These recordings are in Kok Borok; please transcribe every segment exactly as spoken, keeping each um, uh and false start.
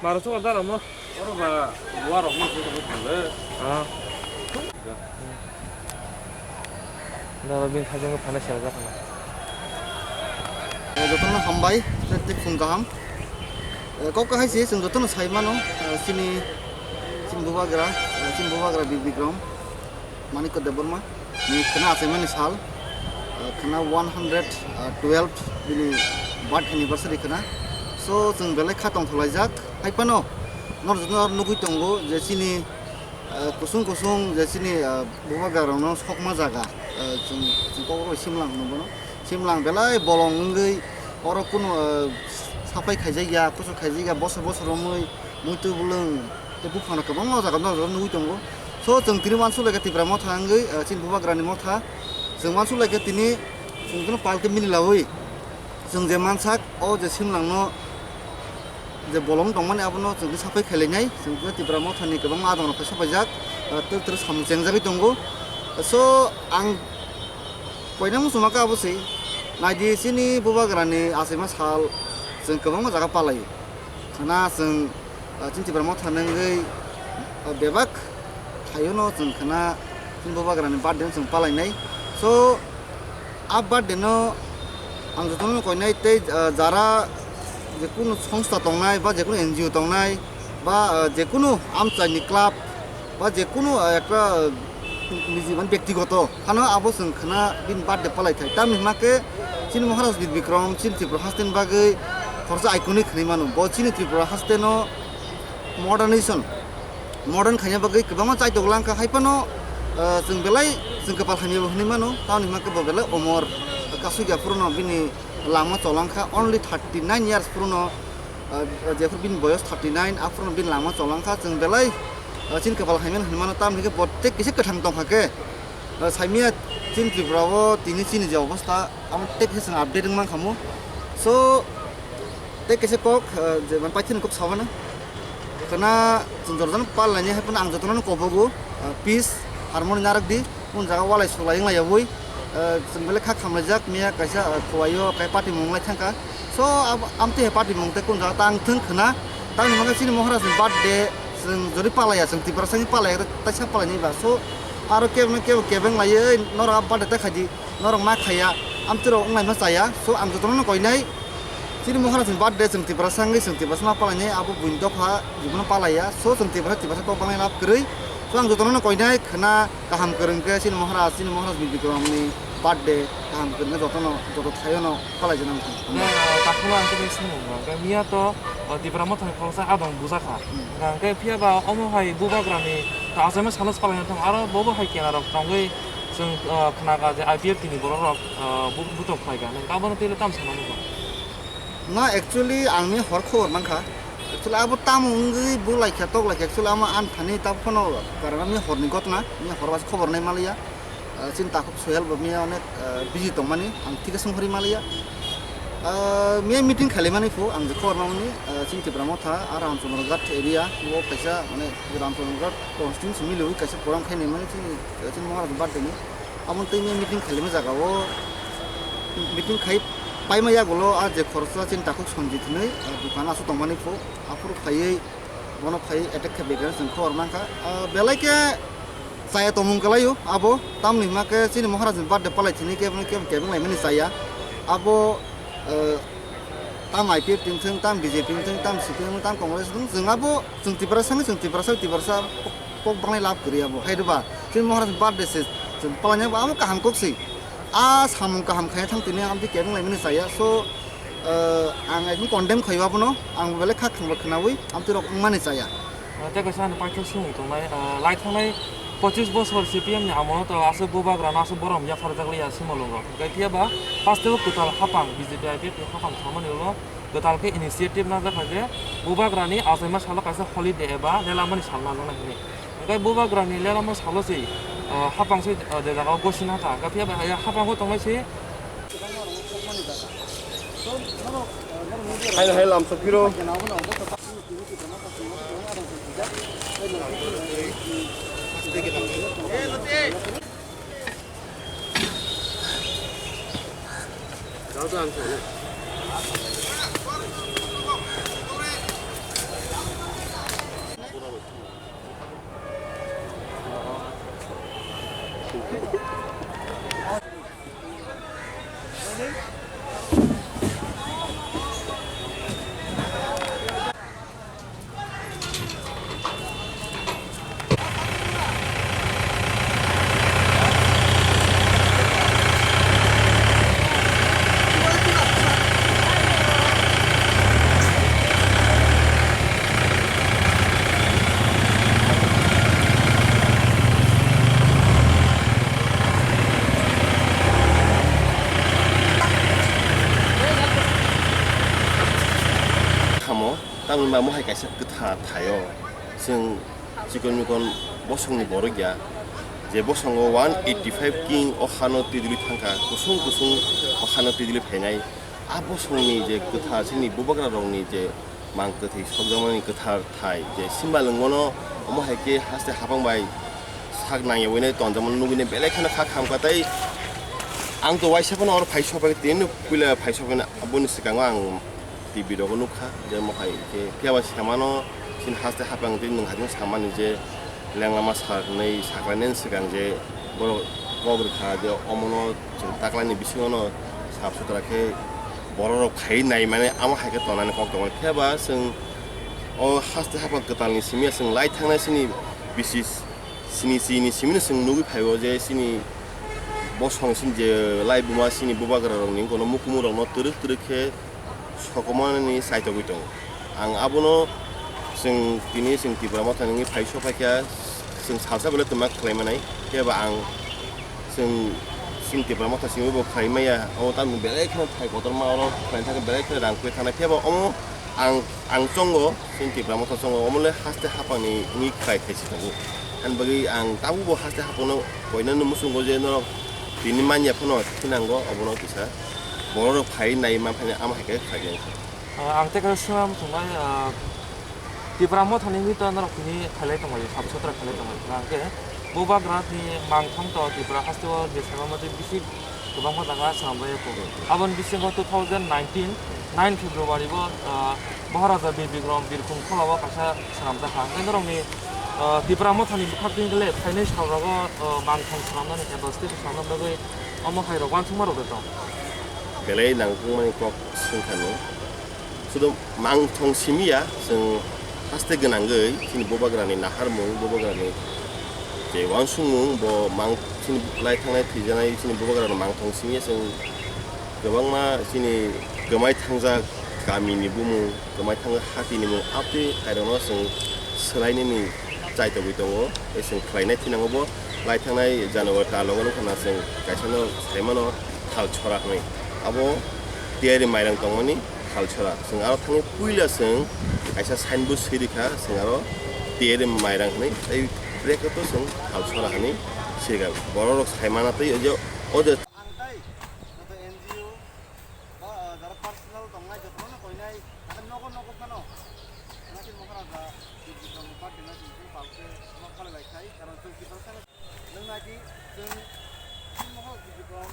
Maro chukar dara mo. Oro ba, buarok no khe khe thanglo. Ah. Dara bini thajak phana sera jakna. Eh, jotono hambai, tei phung kaham. Eh, kok kahai se, chwng jotono sai mano, eh, chini, chini bubagra, eh, chini bubagra Bir Bikram. Manikya Debbarma ni khwna achaimani sal, ah, khwna one hundred twelve bini birth anniversary khwna. So, chwng belai kha tongthok laijak. Hai phano norok jotono nugwi tongo je chini, ah, kusung kusung je chini, ah, bubagrarokno sokma jaga, ah, chwng, chwng kokborok bai simlang hwnwi bono. Simlang belai bolong wngwi oro kunu, ah, sapai khaijak ya, kusu khaijak ya, bosor bosor romwi muitu bwlwng tei buphang rok kwbangma o jaga no o jaga nugwi tongo. So, chwng tini uansuk lai khe Tipra motha wngwi, ah, chini bubagrani motha. Chwng uansuk lai khe tini chwng jotono pal khe mili laui chwng je mansak o je simlangno je bolong tongmani abono chwng khe sapai khailainai. Chwng khe Tipra mothani kwbangma adong rok khe sapaijak, ah, twrwk twrwk samung chengjagwi tongo. So, ang koinai muchungma khe abo se naidi chini bubagrani achaima sal chwng kwbangma jaga palai. Khwna chwng, ah, chini Tipra motha nungwi, ah, bebak thaio no chwng khwna chini bubagrani birthday no chwng palainai. So, a birthday no ang jotono koinai tei, ah, jara jekunu songstha tongnai ba jekunu N G O tongnai ba, ah, jekunu amchaini club ba jekunu, ah, ekta, ah, niji mane bektigoto phano abo chwng khwna bini birthday palai thai. Tamni hwnba khe chini Maharaj Bir Bikram chini Tripura haste ni bagwi khoroksa iconic hwnwi mano. Bo chini Tripura haste no modernization, modern khaina bagwi kwbangma chaitok lang kha. Hai phano, ah, chwng belai chwng kwpal hamya bo hwnwi mano. Tamni hwnba khe bo belai omor kasui ya phuru no bini lama cholang kha. Only thirty nine years phuru no, ah, jephuru bini boyos thirty nine, aphuru no bini lama cholang kha. Chwng belai, ah, chini kwpal hamya hwnwi mano, tamni hwnkhe bo tei kisa kwthang tong kha khe, ah, saimanya chini Tripura o tini chini je obostha, amo tei kisa chwng update wng man kha mu. So, tei kisa kok, ah, je man paithakni kok sabana. Khwna chwng jorjano pal lainai hai phano ang jotono kobogo, ah, peace, harmony narwk di. Kung jaga walai sulai wng laiyawi, eh, chwng belai kha khamlaijak miya kaisa, eh, Khowai o kai party mung lai thangkha. So, ab-, amtwi hai party mung tei kung jaga tang thwng khwna. Tamni hwnba khe chini Maharaj ni birthday chwng jori palaiya, chwng Tiprasa wngwi palaiya, taisa palainai ba. So, aro kebo no kebo kebeng laiwi norok a birthday ta khaidi, norok ma khaiya, amtwi rok wng laima chaya. So, ang jotono no koinai. Chini Maharaj ni birthday chwng Tiprasa wngwi chwng Tiprasa ma palainai, abo buini dopha jibono palaiya. So chwng Tiprasa, Tiprasa kok bangwi lab kwrwi. So ang jotono no koinai khwna kaham kwrwng khe chini Maharaj, chini Maharaj Bir Bikram ni birthday kaham kwrwng khe jotono, joto thaio no palai jana wngkha. Takhwlai ang khe swngo, hwnkhe miya to, o, Tipra Motha ni khoroksa adong bujakha. Hmm. Hwnkhe phiya ba omo hai bubagra ni to achaima salo se palaina thang, aro bo bo hai kena rok tongwi chwng, o, khna kha je I P F T ni borok rok, o, bu-, butok khlai kha. Hwnkhe abono twi le tamo sanani bo? Na, actually, ang ni hor khobor mankha. Actually, abo tamo wngwi bo laikha, tok laikha. Actually, amo ani thani ta phano karon ni horni gotna, ni hor bas khobor nai maliya. Ah, chini takhuk Sohel bo miya onek, ah, busy tongmani, ang thik song hori maliya. Ah, miya meeting khali mani phu, ang je khobor mamani, ah, chini Tipra Motha, ah, Ramchandra Ghat area, o kaisa, mane, Ramchandra Ghat constituency miliwi kaisa program khaini mani, chini, chini Maharaj birthday ni. Amo twi miya meeting khali ma jaga o, meeting khai paima yagulo, ah, je khoroksa chini takhuk Sanjit hinwi, ah, dukan aswk tongmani phu, aphuru phaiwi, bono phaiwi attack khe beker chwng khobor mankha. Ah, belai khe chaya tongmung kwlaio abo, tamni hwnba khe chini Maharaj ni birthday palai thini khe bono kebo kebeng laimani chaya. Abo, ah, tam I P F T wngthung, tam B J P wngthung, tam C P M wngthung, tam Congress wngthung, chwng abo chwng Tiprasa wngwi chwng Tiprasa, Tiprasa kok, kok bangnai lab kwrwi abo. Hai rwba chini Maharaj ni birthday se chwng palaina abo kaham kok se. A samung kaham khaina thang tini amtwi kebeng laimani chaya. So, eh, ang ekdom condemn khaio abono, ang belai kha khangba khwnawi amtwi rok wngmani chaya. Ah, tei kaisa ani paithak swngwi tongnai, ah, lai thangnai pochis bosor C P M ni amolo to aswk bubagrano aswk borom yapharjak liya Simolungo. Hwnkhe phiya ba hasteo kwtal hapang B J P I P F ni hapang samani ulo kwtal khe initiative najak kha je bubagrani achaima salo kaisa holiday eba lelamani sal najaknai hwnwi. Hwnkhe bubagrani lelamani salo se, ah, hapang se, ah, je jagao gosi nata. Hwnkhe phiya ba hapang o tongnai se. Hai, hai, lamsa phiro. Khamo, tamni ba mohai kaisa kwthar thaio. Chwng chikon mikon bosongni borok ya, je bosongo one eighty five king o hano twidulwi thangkha, kusung kusung o hano twidulwi phainai. A bosongni je kwthar, chini bubagra rokni je mang kwthwi sokjakmani kwthar thai, je simba lwngmano omo hai khe haste hapang bai sak nangyawi nai tonjakmani nugwi nai belai kheno kha khamkha tei ang to waisa phano oro phai sokphai tini puila phai sokphai aboni swkango ang T V rogo nukha, je mohai khe phiya ba samano chini haste hapang tei nwng hai samani je lenglama sa hwnwi saklainani swkang je borok kok rwkha je omono chwng taklaini bisingono sap sutra khe borok rok khai nai mani amo hai khe tonani kok tongmani. Phiya ba chwng o haste hapang kwtalni simi ya chwng lai thangnai chini bisi sini chini simino chwng nugwi phaio je chini bosong chini je lai buma chini bubagra rokni kono mukumu rokno twrwk twrwk khe sokomornani chaitogwi tongo. Ang abono chwng tini chwng Tipra Motha nungwi phai sokphaikha, chwng salsa belai twma khlai manai. Phiya ba ang chwng chini Tipra Motha simi bo khlai maya, omo tamni belai kheno thai kotorma oro khlaina thangkhe belai kheno rang kwi thangnai. Phiya ba omo ang, ang chongo, chini Tipra Motha chongo, omo le haste hapangni wngwi khlai khaisi tongo. Ani bagwi ang tabukbo haste hapangno koinani muchungo je norok tini manya phano thinango, obono kisa bororok phai nai manphai ama hai khe khlai. Ah, ang tei kaisa swnam tongnai, ah, Tipra Mothani wngwi to norok tini khailai tongmani, sap sutra khailai tongmani. Hwnkhe bubagrani mangthang to Tripura haste o je saimanmani bisi kwbangma jaga swnamjak ya kho. Aboni bisingo two thousand nineteen nine February o, ah, Maharaja Bir Bikram Birkhung Khola o kaisa swnamjak kha. Hwnkhe norokni, ah, Tipra Mothani bwkhak twi hwnkhe le phainai salrogo, ah, mangthang swnamnani eba state swnamna bagwi omo hai rok uansukma rok de tong. Belai nangkukmani kok swngkha no. Sudu mangthong simi ya, chwng haste gwnangwi chini bubagrani naharmung, bubagrani je uansukmung, bo mang-, chini lai thangnai thwijanai chini bubagrano mangthong simi ya, chwng kwbangma chini kwmai thangjak kamini bumung, kwmai thangjak hatini mung, abtwi khairokno chwng swlainani chaitogwi tongo, tei chwng khlainai thinango bo lai thangnai January tal rogo wngkha na chwng kaisano saimano thal chora hwnwi. Abo tiyari mairang tongmani thal chora. Chwng aro thangwi puila chwng kaisa signboard swi rikha, chwng aro tiyari mairang hwnwi, tei bracket o chwng thal chora hwnwi sirikha. Bororok saimana tei o je, o je Ang tai joto N G O ba, ah, jara personal tongnai jotono koinai, haikhe nogo nogo phano. Nasi Maharaja Birbikrama party no chwng palke no khalai lai khai, karon chwng Tiprasa no nung nai di, chwng chini mohor Birbikram.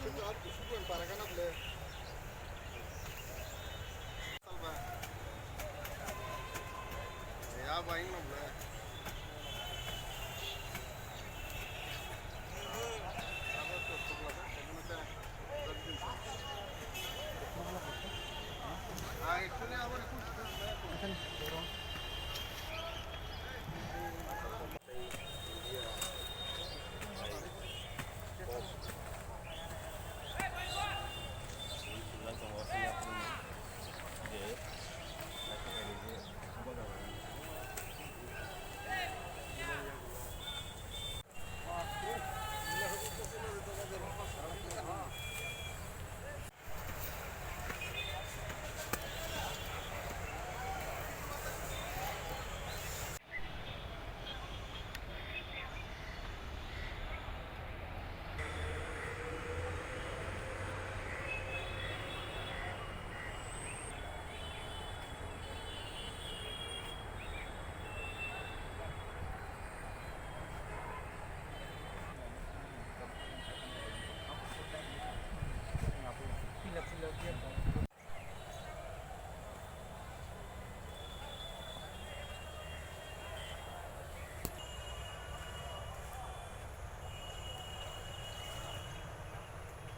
Chwng ar kusu buin para gana ble. Salba. Ya bai no ble.